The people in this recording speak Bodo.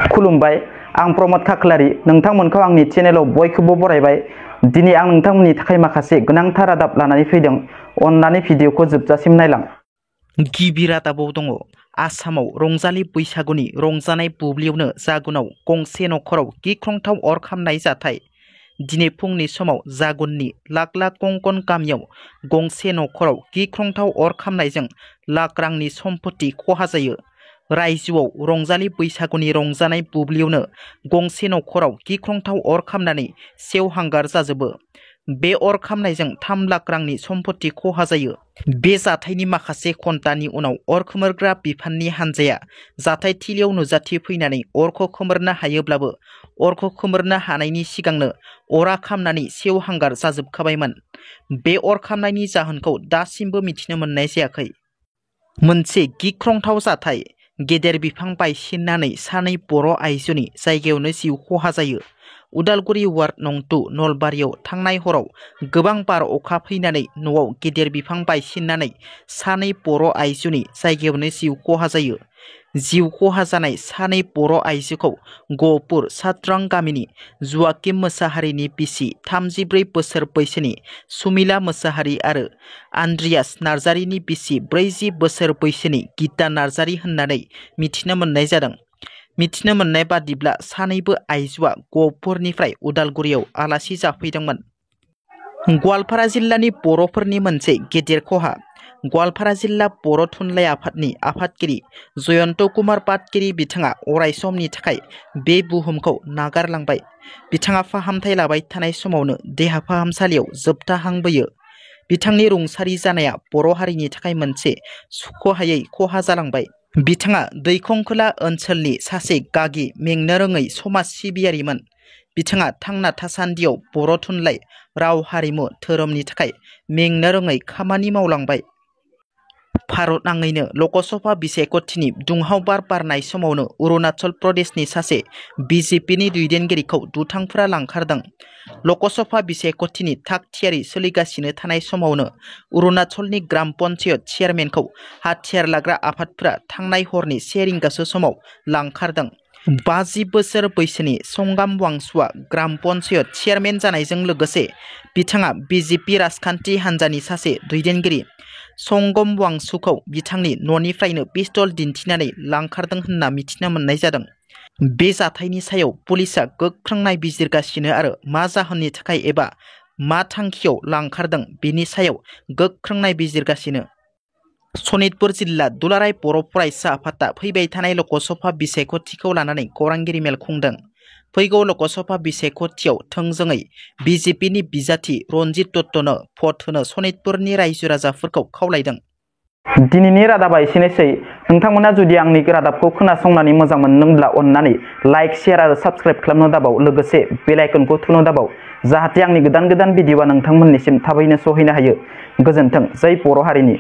खुलुमबाय आं प्रमोद खाख्लारि नोंथांमोनखौ आंनि चेनेलाव बयखौबो बरायबाय। दिनै आं नोंथांमोननि थाखाय माखासे गोनांथार रादाब लानानै फैदों। अन्नानै भिडिअखौ जोबजासिम नायलां। गिबि रादाबाव दङ आसामाव रंजालि बैसागुनि रंजानाय बुब्लियावनो जागुनाव गंसे नखराव गिख्रंथाव अर खामनाय जाथाय। दिनै फुंनि समाव जागुननि लाख कंकन गामियाव गंसे नखराव गिख्रंथाव अर खामनायजों लाख रांनि सम्पत्ति खहा जायो। रायजोआव रंजालि बैसागुनि रंजानाय बुब्लियावनो गंसे नखराव गिख्रंथाव अर खामनानै सेवहांगार जाजोबो। बे अर खामनायजों 3 लाख रांनि सम्पत्ति खहा जायो। बे जाथायनि माखासे घन्टानि उनाव अर खोमोरग्रा बिफाननि हान्जाया जाथायथिलियाव नुजाथिफैनानै अरखौ खोमोरनो हायोब्लाबो अरखौ खोमोरनो हानायनि सिगांनो अरा खामनानै सेवहांगार जाजोबखाबायमोन। बे अर खामनायनि जाहोनखौ दासिमबो मिथिनो मोननाय जायाखै। मोनसे गिख्रंथाव जाथाय। गेदेर बिफां बायसिननानै सानै बर' आइजोनि जायगायावनो जिउ खहा जायो। उदालगुरि वार्ड नं 2 नलबारियाव थांनाय हराव गोबां बार अखा फैनानै न'आव गेदेर बिफां बायसिननानै सानै बर' आइजोनि जायगायावनो जिउ खहा जायो। जिउ खहा जानाय सानै बर' आइजोखौ गहपुर सात्रं गामिनि जुवाकिम मोसाहारिनि बिसि 34 बोसोर बैसोनि सुमिला मोसाहारि आरो आन्द्रियास नार्जारिनि बिसि 40 बोसोर बैसोनि गीता नार्जारि होननानै मिथिनो मोननाय जादों। मिथिनो मोननाय बादिब्ला सानैबो आइजोआ गहपुरनिफ्राय उदालगुरियाव आलासि जाफैदोंमोन। गवालपारा जिल्लानि बर'फोरनि मोनसे गेदेर खहा। गवालपारा जिल्ला बर' थुनलाइ आफादनि आफादगिरि जयन्त कुमार पाटगिरि बिथाङा अरायसमनि थाखाय बे बुहुमखौ नागारलांबाय। बिथाङा फाहामथाय लाबाय थानाय समावनो देहा फाहामसालियाव जोबथाहांबोयो। बिथांनि रुंसारि जानाया बर' हारिनि थाखाय मोनसे सुख'हायै खहा जालांबाय। बिथाङा दैखंखोला ओनसोलनि सासे गागि मेंनो रोङै समाज सिबियारिमोन। बिथाङा थांना थासान्दियाव बर' थुनलाइ, राव, हारिमु, धोरोमनि थाखाय मेंनो रोङै खामानि मावलांबाय। भारतनाङैनो लकसभा बिसायख'थिनि दुंहाव बार बारनाय समावनो अरुणाचल प्रदेशनि सासे बिजेपिनि दैदेनगिरिखौ दुथांफोरा लांखारदों। लकसभा बिसायख'थिनि थाग थियारि सोलिगासिनो थानाय समावनो अरुणाचलनि ग्राम पन्चायत चेयारमेनखौ हाथियार लाग्रा आफादफोरा थांनाय हरनि 1 रिंगासो समाव लांखारदों। 50 बोसोर बैसोनि संगाम वांसुआ ग्राम पन्चायत चेयारमेन जानायजों लोगोसे बिथाङा बिजेपि राजखान्थि हान्जानि सासे दैदेनगिरि। संगम वांसुखौ बिथांनि न'निफ्रायनो पिस्तल दिन्थिनानै लांखारदों होनना मिथिनो मोननाय जादों। बे जाथायनि सायाव पुलिसआ गोख्रों नायबिजिरगासिनो आरो मा जाहोननि थाखाय एबा मा थांखियाव लांखारदों बेनि सायाव गोख्रों नायबिजिरगासिनो। सनितपुर जिल्ला दुलाराय बर' फरायसा आफादा फैबाय थानाय लकसभा बिसायख'थिखौ लानानै खौरांगिरि मेल खुंदों। फैगौ लकसभा बिसायख'थियाव थोंजोङै बिजेपिनि बिजाथि रनजित दत्तनो भट होनो सनितपुरनि रायजो राजाफोरखौ खावलायदों। दिनैनि रादाबा एसेनोसै। नोंथांमोना जुदि आंनि रादाबखौ खोनासंनानै मोजां मोनदोंब्ला अन्नानै लाइक, शेयार आरो साबस्क्राइब खालामनो दाबाव। लोगोसे बेल आइकनखौ थुनो दाबाव जाहाथे आंनि गोदान भिडिअआ नोंथांमोननिसिम थाबैनो सहैनो हायो। गोजोन्थों। जै बर' हारिनि।